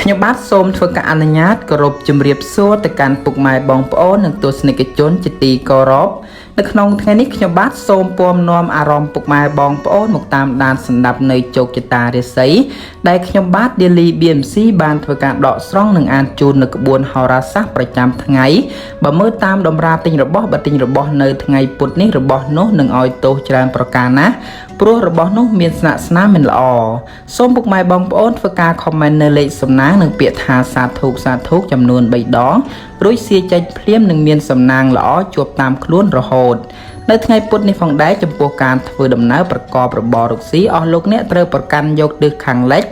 ខ្ញុំបាទសូមធ្វើការអនុញ្ញាតគោរពជំរាបសួរទៅកាន់ពុកម៉ែបងប្អូននិងទស្សនិកជនជាទីគោរពនៅក្នុងថ្ងៃនេះខ្ញុំបាទសូមពំនាំអារម្មណ៍ពុកម៉ែបងប្អូនមកតាមដានស្ដាប់នៅជោគជតារាសីដែលខ្ញុំបាទ Daily BMC បានធ្វើការដកស្រង់និងអានជូននៅក្បួនហោរាសាស្ត្រប្រចាំថ្ងៃបើមើលតាមតម្រាទិញរបស់បើទិញរបស់នៅថ្ងៃពុធនេះរបស់នោះនឹងឲ្យទោសច្រើនប្រការណាស់ព្រោះរបស់នោះមានស្នាក់ស្នាមមិនល្អសូមពុកម៉ែបងប្អូនធ្វើការ comment នៅលេខសំណាងនិងពាក្យថាសាធុសាធុចំនួន3ដងរួចសៀចេញភ្លាមនឹងមានសំណាងល្អជាប់តាមខ្លួនរហូតនៅថ្ងៃពុធនេះផងដែរចំពោះការធ្វើដំណើរប្រកបរបររកស៊ីអស់លោកអ្នកត្រូវប្រកាន់យកទិសខាងលិច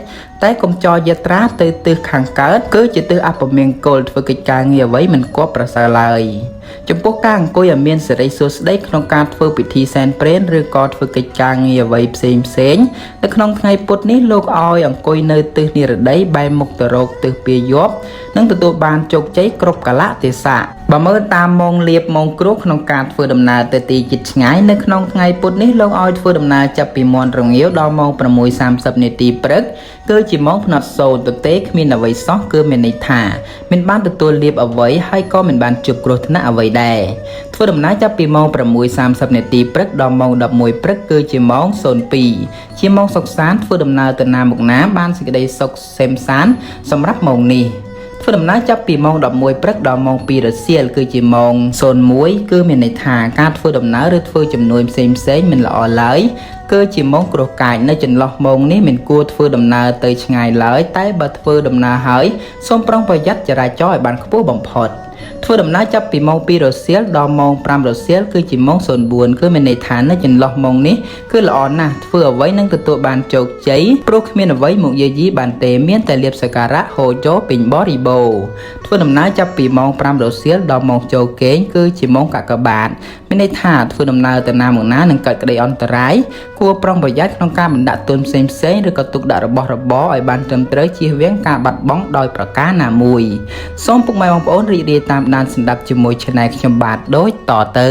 តែកុំចោលយាត្រាទៅទិសខាងកើតគឺជាទិសអពមង្គលធ្វើកិច្ចការងារអ្វីមិនគួរប្រសើរឡើយចំពោះការអង្គុយឲ្យមានសិរីសួស្តីក្នុងការធ្វើពិធីសែនព្រេនឬក៏ធ្វើកិច្ចការងារអ្វីផ្សេងផ្សេងៗនៅក្នុងថ្ងៃពុធនេះលោកឲ្យអង្គុយនៅទិសនិរតីបែរមុខទៅរកទិសពាយ័ព្យនិងទទួលបានជោគជ័យគ្រប់កាលៈទេសៈបើមើលតាមម៉ោងលៀបម៉ោងគ្រោះក្នុងការធ្វើដំណើរទៅទីជិតឆ្ងាយនៅក្នុងថ្ងៃពុធនេះលោកឲ្យធ្វើដំណើរចាប់ពីមន្តរងាវដល់ម៉ោង6:30នាទីព្រឹកគឺជាម៉ោងផ្នត់សូន្យទទេគ្មានអ្វីសោះគឺមានន័យថាមិនបានទទួលលៀបអ្វីហើយក៏មិនបានជួបគ្រោះថ្នាក់អ្វីដែរធ្វើដំណើរចាប់ពីម៉ោង6:30នាទីព្រឹកដល់ម៉ោង11ព្រឹកគឺជាម៉ោង02ជាម៉ោងសុខសាន្តធ្វើដំណើរទៅណាមកណាបានសេចក្តីសុខសេមសានសម្រាប់ម៉ោងនេះធ្វើដំណើរចាប់ពីម៉ោង11ព្រឹកដល់ម៉ោង2រសៀលគឺជាម៉ោង01គឺមានន័យថាការធ្វើដំណើរឬធ្វើជំនួញផ្សេងផ្សេងៗមិនល្អឡើយគឺជាម៉ោងគ្រោះកាចនៅចន្លោះម៉ោងនេះមិនគួរធ្វើដំណើរទៅឆ្ងាយឡើយតែបើធ្វើដំណើរហើយសូមប្រុងប្រយ័ត្នចរាចរណ៍ឲ្យបានខ្ពស់បំផុតធ្វើដំណើរចាប់ពីម៉ោង2រសៀលដល់ម៉ោង5រសៀលគឺជាម៉ោង04គឺមានន័យថានៅចន្លោះម៉ោងនេះគឺល្អណាស់ធ្វើអ្វីនឹងទទួលបានជោគជ័យព្រោះគ្មានអ្វីមកយាយីបានទេមានតែលាភសក្ការៈហូរចូលពេញបរិបូរណ៍ធ្វើដំណើរចាប់ពីម៉ោង5រសៀលដល់ម៉ោងចូលគេងគឺជាម៉ោងកាកបាទមានន័យថាធ្វើដំណើរទៅណាមកណានឹងកើតក្តីអន្តរាយគួរប្រុងប្រយ័ត្នក្នុងការបណ្ដាក់ទុនផ្សេងៗឬក៏ទុកដាក់របស់របរឲ្យបានត្រឹមត្រូវជៀសវាងការបាត់បង់ដោយប្រការណាមួយសូមពុកម៉ែបងប្អូនរីករាយតាមដានស្ដាប់ជាមួយ Channel ខ្ញុំបាទដូចតទៅ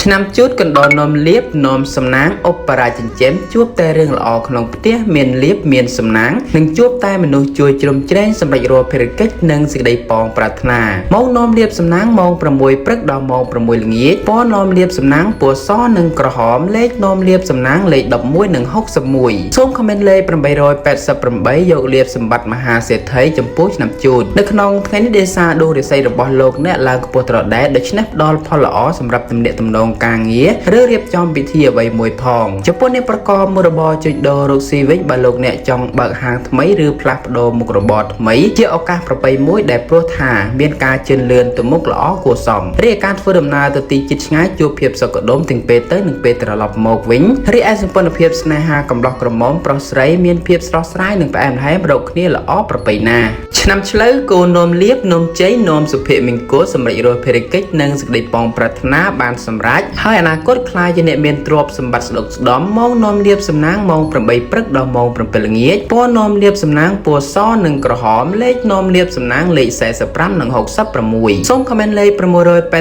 ឆ្នាំជូតកណ្ដុរនំលៀបនំសំណាងឧបរាជចិញ្ចឹមជួបតែរឿងល្អក្នុងផ្ទះមានលៀបមានសំណាងនិងជួបតែមនុស្សជួយជ្រោមជ្រែងសម្រេចរាល់ភារកិច្ចនិងសេចក្តីប៉ងប្រាថ្នាម៉ោងនំលៀបសំណាងម៉ោង6ព្រឹកដល់ម៉ោង6ល្ងាចពណ៌នំលៀបសំណាងពណ៌សនិងក្រហមលេខនំលៀបសំណាងលេខ11និង61សូមខមមិនលេខ888យកលៀបសម្បត្តិមហាសេដ្ឋីចំពោះឆ្នាំជូតនៅក្នុងថ្ងៃនេះដោយសារដួងរាសីរបស់លោកអ្នកឡើងខ្ពស់ត្រដែតដូច្នេះផ្ដល់ផលល្អសម្រាប់ទំនាក់ទំនងការងារឬរៀបចំពិធីអ្វីមួយផងចំពោះអ្នកប្រកបមុខរបរជួញដូររកស៊ីវិញបើលោកអ្នកចង់បើកហាងថ្មីឬផ្លាស់ប្ដូរមុខរបរថ្មីជាឱកាសប្រពៃមួយដែលព្រោះថាមានការជឿនលឿនទៅមុខល្អគួរសមរីឯការធ្វើដំណើរទៅទីជិតឆ្ងាយជួបភាពសុខដុមទាំងពេលទៅនិងពេលត្រឡប់មកវិញរីឯសម្ព័ន្ធភាពស្នេហាកំឡោះក្រមុំប្រុសស្រីមានភាពស្រស់ស្រាយនិងផ្អែមល្ហែមរកគ្នាល្អប្រពៃណាស់ឆ្នាំឆ្លូវគោនំលៀបនំជ័យនំសុភមង្គលសម្រេចរាល់ភារកិច្ចនិងសេចក្តីប៉ងប្រាថ្នាបានសម្រេចហើយអនាគតក្លាយជាអ្នកមានទ្រព្យសម្បត្តិស្ដុកស្ដំម៉ោងនំលៀបសំណាងម៉ោង8ព្រឹកដល់ម៉ោង7ល្ងាចពណ៌នំលៀបសំណាងពណ៌សនិងក្រហមលេខនំលៀបសំណាងលេខ45និង66សូមខមមិនលេខ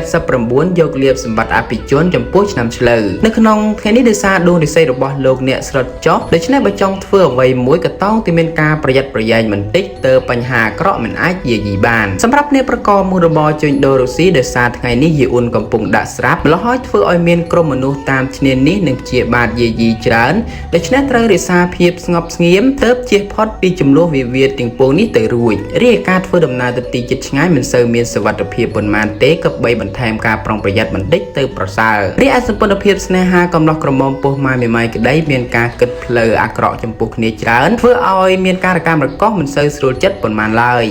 689យកលៀបសម្បត្តិអភិជនចំពោះឆ្នាំឆ្លូវនៅក្នុងថ្ងៃនេះដោយសារដួងរាសីរបស់លោកអ្នកស្រុតចុះដូច្នេះបើចង់ធ្វើអ្វីមួយក៏តោងទីមានការប្រយ័ត្នប្រយែងបន្តិចទៅបញ្ហាអាក្រក់មិនអាចយាយីបានសម្រាប់អ្នកប្រកបមុខរបរជួញដូររុស្ស៊ីដោយសារថ្ងៃនេះយីអ៊ុនកំពុងដាក់ស្រាប់ម្ល៉េះហើយធ្វើឲ្យមានក្រុមមនុស្សតាមឈ្នានីសនិងព្យាបាទយាយីច្រើនដូច្នេះត្រូវរក្សាភាពស្ងប់ស្ងៀមទើបជៀសផុតពីចំនួនវិវាទទាំងពួងនេះទៅរួចរីឯការធ្វើដំណើរទៅទីជិតឆ្ងាយមិនសូវមានសុវត្ថិភាពប៉ុន្មានទេក៏បីបន្ថែមការប្រុងប្រយ័ត្នបន្តិចទៅប្រសើររីឯសម្ព័ន្ធភាពស្នេហាកំឡោះក្រមុំពោះម៉ាយមេម៉ាយក្តីមានការគិតផ្លូវអាក្រក់ចំពោះគ្នាច្រើនធ្វើឲ្យមានការរកម្មរកោសមិនសូវស្រួលចិត្តប៉ុន្មានឡើយ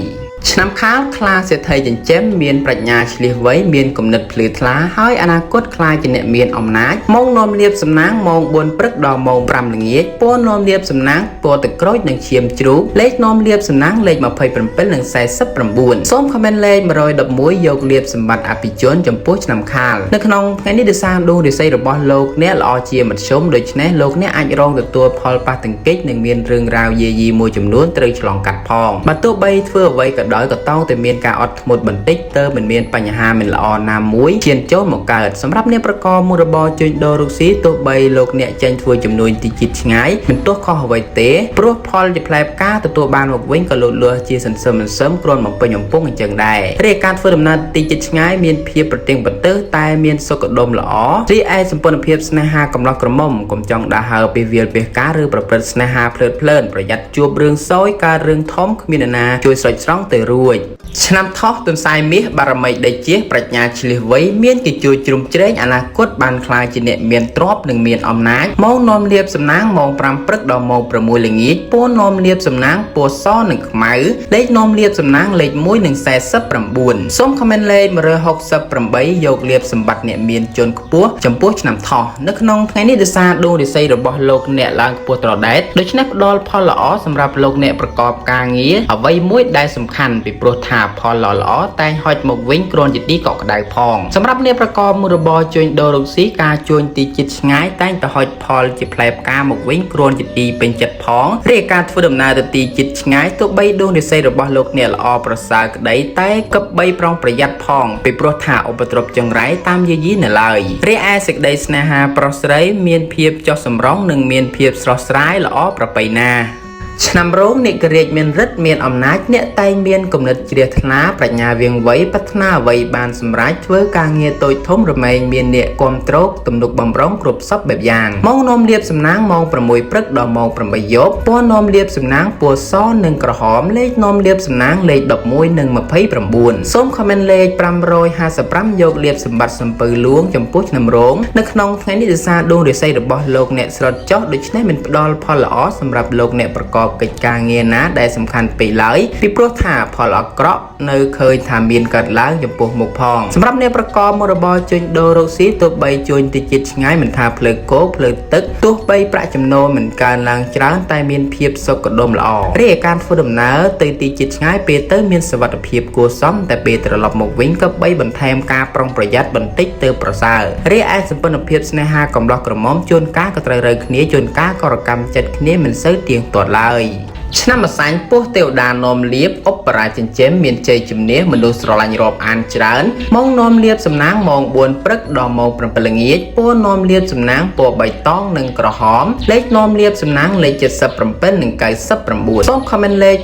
ឆ្នាំខាលខ្លាសេដ្ឋីចិញ្ចឹមមានប្រាជ្ញាឆ្លៀសវៃមានគំនិតភ្លឺថ្លាហើយអនាគតខ្លាជាអ្នកមានអំណាចម៉ោងនាំលៀបសំណាងម៉ោង4ព្រឹកដល់ម៉ោង5ល្ងាចពណ៌នាំលៀបសំណាងពណ៌ទឹកក្រូចនិងឈាមជ្រូកលេខនាំលៀបសំណាងលេខ27និង49សូមខមមិនលេខ111យកលៀបសម្បត្តិអភិជនចំពោះឆ្នាំខាលនៅក្នុងថ្ងៃនេះដោយសារដួងរាសីរបស់លោកអ្នកល្អជាមធ្យមដូច្នេះលោកអ្នកអាចរងទទួលផលប៉ះទង្គិចនិងមានរឿងរ៉ាវយាយីមួយចំនួនត្រូវឆ្លងកាត់ផងបើទោះបីធ្វើអ្វីក៏ ដោយក៏តោងតែមានការអត់ធ្មត់បន្តិចទៅមិនមានបញ្ហាមិនល្អណាមួយឈានចូលមកកើតសម្រាប់អ្នកប្រកបមុខរបរជួញដូររុកស៊ីទោះបីលោកអ្នកចេញធ្វើជំនួញទីជិតឆ្ងាយមិនទោះខុសអ្វីទេព្រោះផលជាផ្លែផ្កាទទួលបានមកវិញក៏លូតលាស់ជាសន្សឹមសន្សឹមគ្រាន់បំពេញបំពង់អញ្ចឹងដែររីឯការធ្វើដំណើរទីជិតឆ្ងាយមានភាពប្រទៀងប្រទើសតែមានសុខដុមល្អរីឯសម្ព័ន្ធភាពស្នេហាកំឡោះក្រមុំកុំចង់ដើរហើរពីវាលពីការឬប្រព្រឹត្តស្នេហាភ្លើតភ្លើនប្រយ័ត្នជួបរឿងសោយកើតរឿងធំគ្មានអ្នកណាជួយស្រោចស្រង់ទៅរួចឆ្នាំថោះទន្សាយមាសបារមីដីជាប្រាជ្ញាឆ្លៀសវៃមានគេជួយជ្រោមជ្រែងអនាគតបានក្លាយជាអ្នកមានទ្រព្យនិងមានអំណាចម៉ោងនាំលៀបសំណាងម៉ោង5ព្រឹកដល់ម៉ោង6ល្ងាចពណ៌នាំលៀបសំណាងពណ៌សនិងខ្មៅលេខនាំលៀបសំណាងលេខ1និង49សូមខមមិនលេខ168យកលៀបសម្បត្តិអ្នកមានជនខ្ពស់ចំពោះឆ្នាំថោះនៅក្នុងថ្ងៃនេះដោយសារដួងរិស័យរបស់លោកអ្នកឡើងខ្ពស់ត្រដែតដូច្នេះផ្ដល់ផលល្អសម្រាប់លោកអ្នកប្រកបការងារអ្វីមួយដែលសំខាន់ពីព្រោះថាផលល្អៗតែងហុចមកវិញគ្រាន់ជាទីកក់ក្ដៅផងសម្រាប់អ្នកប្រកបមុខរបរជួញដូររុកស៊ីការជួញទីជិតឆ្ងាយតែងតែហុចផលជាផ្លែផ្កាមកវិញគ្រាន់ជាទីពេញចិត្តផងរីឯការធ្វើដំណើរទៅទីជិតឆ្ងាយទោះបីដួងរិស័យរបស់លោកអ្នកល្អប្រសើរក្តីតែគប្បីប្រុងប្រយ័ត្នផងពីព្រោះថាឧបទ្រពចង្រៃតាមយាយីនៅឡើយរីឯសេចក្តីស្នេហាប្រុសស្រីមានភាពចុះសម្រុងនិងមានភាពស្រស់ស្រាយល្អប្រពៃណាស់ឆ្នាំរោងអ្នករាជមានរិទ្ធមានអំណាចអ្នកតែងមានគំនិតជ្រះថ្លាប្រាជ្ញាវាងវៃប្រាថ្នាអ្វីបានសម្រេចធ្វើការងារតូចធំរមែងមានអ្នកគាំទ្រទំនុកបំរុងគ្រប់សពបែបយ៉ាងម៉ោងនាំលៀបសំណាងម៉ោង6ព្រឹកដល់ម៉ោង8យប់ពណ៌នាំលៀបសំណាងពណ៌សនិងក្រហមលេខនាំលៀបសំណាងលេខ11និង29សូមខមមិនលេខ555យកលៀបសម្បត្តិសំពៅលួងចំពោះឆ្នាំរោងនៅក្នុងថ្ងៃនេះដោយសារដួងរាសីរបស់លោកអ្នកស្រុតចុះដូច្នេះមិនផ្ដល់ផលល្អសម្រាប់លោកអ្នកប្រកបកិច្ចការងារណាដែលសំខាន់ពេកឡើយពីព្រោះថាផលអាក្រក់នៅឃើញថាមានកើតឡើងចំពោះមុខផងសម្រាប់អ្នកប្រកបមុខរបរជួញដូររកស៊ីទោះបីជួញទីជិតឆ្ងាយមិនថាផ្លូវគោកផ្លូវទឹកទោះបីប្រាក់ចំណូលមិនកើនឡើងច្រើនតែមានភាពសុខដុមល្អរីឯការធ្វើដំណើរទៅទីជិតឆ្ងាយពេលទៅមានសុវត្ថិភាពគួរសមតែពេលត្រឡប់មកវិញក៏បីបន្ថែមការប្រុងប្រយ័ត្នបន្តិចទៅប្រសើររីឯសម្ព័ន្ធភាពស្នេហាកំឡោះក្រមុំជួនកាលក៏ត្រូវរើគ្នាជួនកាលក៏រកម្មចិត្តគ្នាមិនសូវទៀងទាត់ឡើយឆ្នាំម្សាញ់ពោះទេវតានាំលៀបឧបរាជចិញ្ចឹមមានជ័យជំនះមនុស្សស្រឡាញ់រាប់អានច្រើនម៉ោងនាំលៀបសំណាងម៉ោង4ព្រឹកដល់ម៉ោង7ល្ងាចពណ៌នាំលៀបសំណាងពណ៌បៃតងនិងក្រហមលេខនាំលៀបសំណាងលេខ77និង99សូមខមមិនលេខ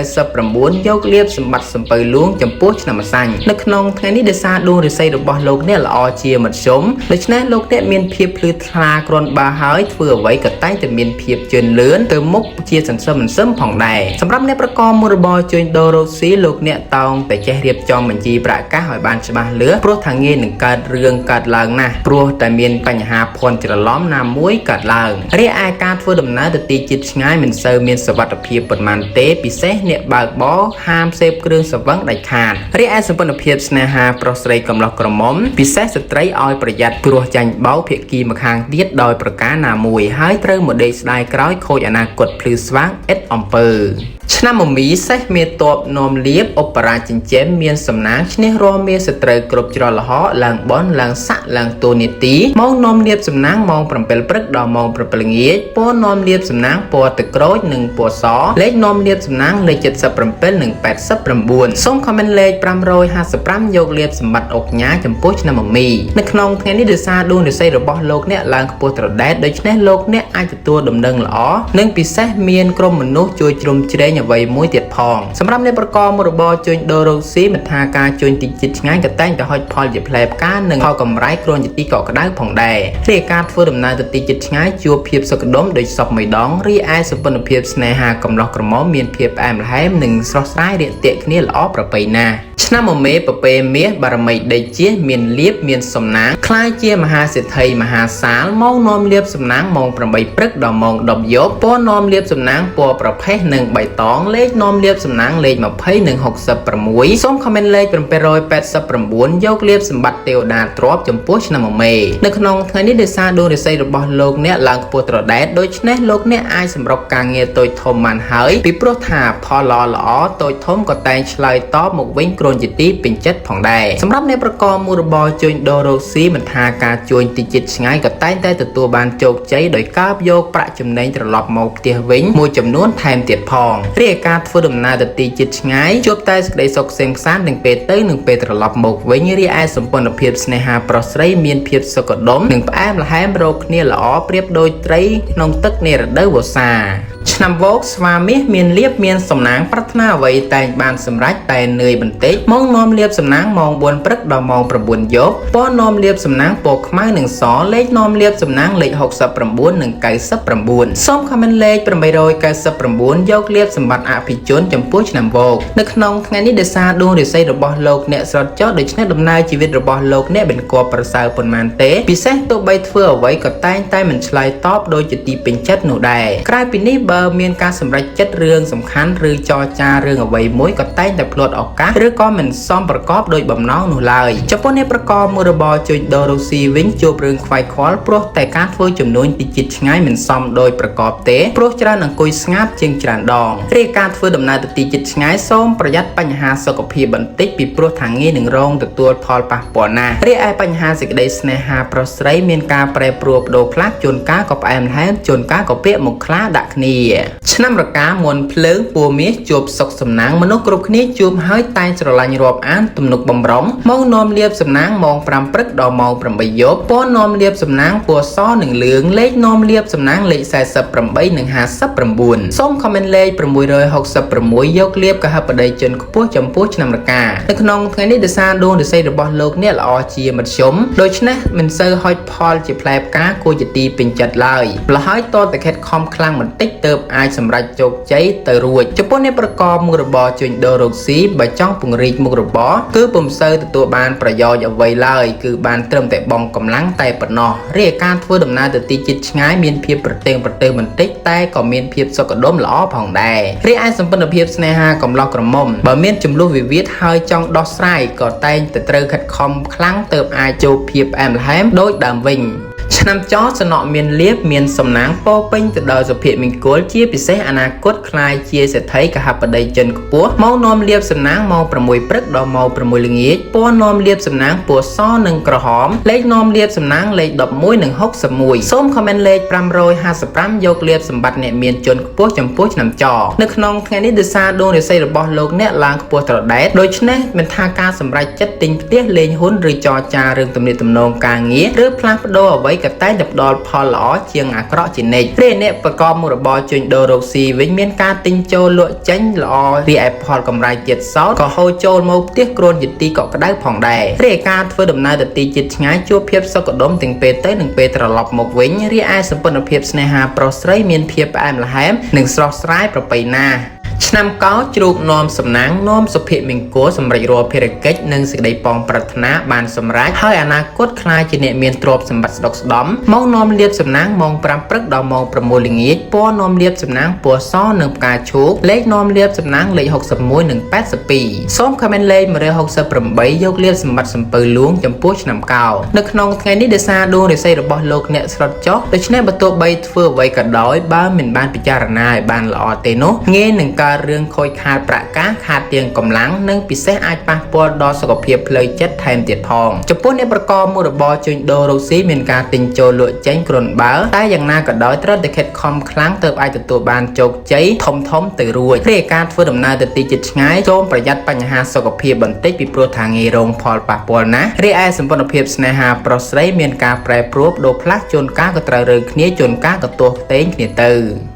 899យកលៀបសម្បត្តិសំពៅលួងចំពោះឆ្នាំម្សាញ់នៅក្នុងថ្ងៃនេះដោយសារដួងរាសីរបស់លោកអ្នកល្អជាមធ្យមដូច្នេះលោកអ្នកមានភាពភ្លឺថ្លាគ្រាន់បើហើយធ្វើអ្វីក៏តែងតែមានភាពជឿនលឿនទៅមុខជាសន្សឹមសឹមផងដែរសម្រាប់អ្នកប្រកបមុខរបរជួញដូររកស៊ីលោកអ្នកតោងតែចេះរៀបចំបញ្ជីប្រាក់កាសឲ្យបានច្បាស់លាស់ព្រោះថាងាយនឹងកើតរឿងកើតឡើងណាស់ព្រោះតែមានបញ្ហាភ័ន្តច្រឡំណាមួយកើតឡើងរីឯការធ្វើដំណើរទៅទីជិតឆ្ងាយមិនសូវមានសុវត្ថិភាពប៉ុន្មានទេពិសេសអ្នកបើកបរហាមសេពគ្រឿងស្រវឹងដាច់ខាតរីឯសម្ព័ន្ធភាពស្នេហាប្រុសស្រីកំឡោះក្រមុំពិសេសស្ត្រីឲ្យប្រយ័ត្នព្រោះចាញ់បោកភាគីម្ខាងទៀតដោយប្រការណាមួយហើយត្រូវមកដេកស្ដាយក្រោយខូចអនាគតភ្លឺស្វាងឥតអំពើឆ្នាំមមីសេះមេតបនាំលៀបឧបរាជចិញ្ចឹមមានសំណាងឈ្នះរាល់មានសត្រូវគ្រប់ច្រឡហកឡើងបនឡើងស័កឡើងតួនាទីម៉ោងនាំលៀបសំណាងម៉ោង7ព្រឹកដល់ម៉ោង7ល្ងាចពណ៌នាំលៀបសំណាងពណ៌ទឹកក្រូចនិងពណ៌សលេខនាំលៀបសំណាងលេខ77និង89សូមខមមិនលេខ555យកលៀបសម្បត្តិអុកញ៉ាចំពោះឆ្នាំមមីនៅក្នុងថ្ងៃនេះដោយសារដួងរាសីរបស់លោកអ្នកឡើងខ្ពស់ត្រដែតដូច្នេះលោកអ្នកអាចទទួលដំណឹងល្អនិងពិសេសមានក្រុមមនុស្សជួយជ្រោមជ្រែងអ្វីមួយទៀតផងសម្រាប់អ្នកប្រកបមុខរបរជួញដូររកស៊ីមិនថាការជួញទីជិតឆ្ងាយក៏តែងតែហុចផលជាផ្លែផ្កានិងផលកម្រៃគ្រាន់ជាទីកក់ក្ដៅផងដែររីឯការធ្វើដំណើរទៅទីជិតឆ្ងាយជួបភាពសុខដុមដោយសពមួយដងរីឯសម្ព័ន្ធភាពស្នេហាកំឡោះក្រមុំមានភាពផ្អែមល្ហែមនិងស្រស់ស្រាយរាក់ទាក់គ្នាល្អប្រពៃណាស់ឆ្នាំមមេពពែមាសបារមីដីជាមានលៀបមានសំណាងក្លាយជាមហាសេដ្ឋីមហាសាលម៉ោងនាំលៀបសំណាងម៉ោង8ព្រឹកដល់ម៉ោង10យប់ពណ៌នាំលៀបសំណាងពណ៌ប្រផេះនិងបៃតងលេខនាំលៀបសំណាងលេខ20និង66សូមខមមិនលេខ789យកលៀបសម្បត្តិទេវតាទ្រព្យចំពោះឆ្នាំមមេនៅក្នុងថ្ងៃនេះដោយសារដួងរាសីរបស់លោកអ្នកឡើងខ្ពស់ត្រដែតដូច្នេះលោកអ្នកអាចសម្រុកការងារតូចធំបានហើយពីព្រោះថាផលល្អៗតូចធំក៏តែងឆ្លើយតបមកវិញ គ្រាន់ជាទីពេញចិត្តផងដែរសម្រាប់អ្នកប្រកបមុខរបរជួញដូររកស៊ីមិនថាការជួញទីជិតឆ្ងាយក៏តែងតែទទួលបានជោគជ័យដោយកើបយកប្រាក់ចំណេញត្រឡប់មកផ្ទះវិញមួយចំនួនថែមទៀតផងរីឯការធ្វើដំណើរទៅទីជិតឆ្ងាយជួបតែសេចក្តីសុខក្សេមក្សាន្តទាំងពេលទៅនិងពេលត្រឡប់មកវិញរីឯសម្ព័ន្ធភាពស្នេហាប្រុសស្រីមានភាពសុខដុមនិងផ្អែមល្ហែមរកគ្នាល្អប្រៀបដូចត្រីក្នុងទឹកនារដូវវស្សាឆ្នាំវោកស្វាមាសមានលៀបមានសំណាងប្រាថ្នាអ្វីតែងបានសម្រេចតែនឿយបន្តិចម៉ោងនាំលៀបសំណាងម៉ោង4ព្រឹកដល់ម៉ោង9យប់ពណ៌នាំលៀបសំណាងពណ៌ខ្មៅនិងសលេខនាំលៀបសំណាងលេខ69និង99សូមខមមិនលេខ899យកលៀបសម្បត្តិអភិជនចំពោះឆ្នាំវោកនៅក្នុងថ្ងៃនេះដោយសារដួងរាសីរបស់លោកអ្នកស្រត់ចុះដូច្នេះដំណើរជីវិតរបស់លោកអ្នកមិនគួរប្រសើរប៉ុន្មានទេពិសេសទោះបីធ្វើអ្វីក៏តែងតែមិនឆ្លើយតបដោយជាទីពេញចិត្តនោះដែរក្រៅពីនេះបើមានការសម្រេចចិត្តរឿងសំខាន់ឬចរចារឿងអ្វីមួយក៏តែងតែភ្លាត់ឱកាសឬក៏មិនសមប្រកបដោយបំណងនោះឡើយចំពោះអ្នកប្រកបមុខរបរជួញដូររុស្ស៊ីវិញជួបរឿងខ្វាយខ្វល់ព្រោះតែការធ្វើជំនួញទីជិតឆ្ងាយមិនសមដោយប្រកបទេព្រោះច្រើនអង្គុយស្ងាត់ជាងច្រើនដងរីឯការធ្វើដំណើរទៅទីជិតឆ្ងាយសូមប្រយ័ត្នបញ្ហាសុខភាពបន្តិចពីព្រោះថាងាយនឹងរងទទួលផលប៉ះពាល់ណាស់រីឯបញ្ហាសេចក្តីស្នេហាប្រុសស្រីមានការប្រែប្រួលបដូរផ្លាស់ជួនកាលក៏ផ្អែមល្ហែមជួនកាលក៏ពាក្យមកខ្លាដាក់គ្នាឆ្នាំរកាមុនភ្លើងពួមាសជួបសុខសំណាងមនុស្សគ្រប់គ្នាជួបហើយតែងស្រឡាញ់រាប់អានទំនុកបំរុងម៉ោងនាំលៀបសំណាងម៉ោង5ព្រឹកដល់ម៉ោង8យប់ពណ៌នាំលៀបសំណាងពណ៌សនិងលឿងលេខនាំលៀបសំណាងលេខ48និង59សូមខមមិនលេខ666យកលៀបកហបតីជនខ្ពស់ចំពោះឆ្នាំរកានៅក្នុងថ្ងៃនេះដោយសារដួងរាសីរបស់លោកអ្នកល្អជាមធ្យមដូច្នេះមិនសូវហុចផលជាផ្លែផ្កាគួរជាទីពេញចិត្តឡើយម្ល៉េះហើយតតែខិតខំខ្លាំងបន្តិចទើបអាចសម្រេចជោគជ័យទៅរួចចំពោះអ្នកប្រកបមុខរបរជួញដូររកស៊ីបើចង់ពង្រីកមុខរបរគឺពុំសូវទទួលបានប្រយោជន៍អ្វីឡើយគឺបានត្រឹមតែបង់កម្លាំងតែប៉ុណ្ណោះរីឯការធ្វើដំណើរទៅទីជិតឆ្ងាយមានភាពប្រទេងប្រទើបន្តិចតែក៏មានភាពសុខដុមល្អផងដែររីឯសម្ព័ន្ធភាពស្នេហាកំឡោះក្រមុំបើមានចំនួនវិវាទហើយចង់ដោះស្រាយក៏តែងតែត្រូវខិតខំខ្លាំងទើបអាចជួបភាពផ្អែមល្ហែមដូចដើមវិញឆ្នាំចសំណក់មានលៀបមានសំណាងពោពេញទៅដោយសុភមង្គលជាពិសេសអនាគតក្លាយជាសេដ្ឋីកហបតីជនខ្ពស់មកនាំលៀបសំណាងម៉ោង6ព្រឹកដល់ម៉ោង6ល្ងាចពណ៌នាំលៀបសំណាងពណ៌សនិងក្រហមលេខនាំលៀបសំណាងលេខ11និង61សូមខមមិនលេខ555យកលៀបសម្បត្តិអ្នកមានជនខ្ពស់ចំពោះឆ្នាំចនៅក្នុងថ្ងៃនេះដោយសារដួងរាសីរបស់លោកអ្នកឡើងខ្ពស់ត្រដែតដូច្នេះមិនថាការសម្រេចចិត្តទិញផ្ទះលេងហ៊ុនឬចរចារឿងទំនាក់ទំនងការងារឬផ្លាស់ប្ដូរអ្វីក៏តែងតែផ្ដល់ផលល្អជាងអាក្រក់ជានិច្ចរីឯអ្នកប្រកបមុខរបរជួញដូររកស៊ីវិញមានការទិញចូលលក់ចេញល្អរីឯផលកម្រៃទៀតសោតក៏ហូរចូលមកផ្ទះគ្រាន់ជាទីកក់ក្ដៅផងដែររីឯការធ្វើដំណើរទៅទីជិតឆ្ងាយជួបភាពសុខដុមទាំងពេលទៅនិងពេលត្រឡប់មកវិញរីឯសម្ព័ន្ធភាពស្នេហាប្រុសស្រីមានភាពផ្អែមល្ហែមនិងស្រស់ស្រាយប្រពៃណាស់ឆ្នាំកោជ្រូកនាំសំណាងនាំសុភមង្គលសម្រេចរាល់ភារកិច្ចនិងសេចក្តីប៉ងប្រាថ្នាបានសម្រេចហើយអនាគតក្លាយជាអ្នកមានទ្រព្យសម្បត្តិស្ដុកស្ដំមកនាំលៀបសំណាងម៉ោង5ព្រឹកដល់ម៉ោង6ល្ងាចពណ៌នាំលៀបសំណាងពណ៌សនិងផ្កាឈូកលេខនាំលៀបសំណាងលេខ61និង82សូមខមមិនលេខ168យកលៀបសម្បត្តិសំពៅលួងចំពោះឆ្នាំកោនៅក្នុងថ្ងៃនេះដោយសារដួងរាសីរបស់លោកអ្នកស្រុតចុះដូច្នេះបើទោះបីធ្វើអ្វីក៏ដោយបើមិនបានពិចារណាឲ្យបានល្អទេនោះងាយនឹងកើតរឿងខូចខាតប្រាក់កាសខាតទៀងកម្លាំងនិងពិសេសអាចប៉ះពាល់ដល់សុខភាពផ្លូវចិត្តថែមទៀតផងចំពោះអ្នកប្រកបមុខរបរជួញដូររកស៊ីមានការទិញចូលលក់ចេញគ្រាន់បើតែយ៉ាងណាក៏ដោយត្រូវតែខិតខំខ្លាំងទើបអាចទទួលបានជោគជ័យធំធំទៅរួចរីឯការធ្វើដំណើរទៅទីជិតឆ្ងាយសូមប្រយ័ត្នបញ្ហាសុខភាពបន្តិចពីព្រោះថាងាយរងផលប៉ះពាល់ណាស់រីឯសម្ព័ន្ធភាពស្នេហាប្រុសស្រីមានការប្រែប្រួលបដូរផ្លាស់ជួនកាលក៏ត្រូវរើគ្នាជួនកាលក៏ទាស់ផ្ទែងគ្នាទៅ។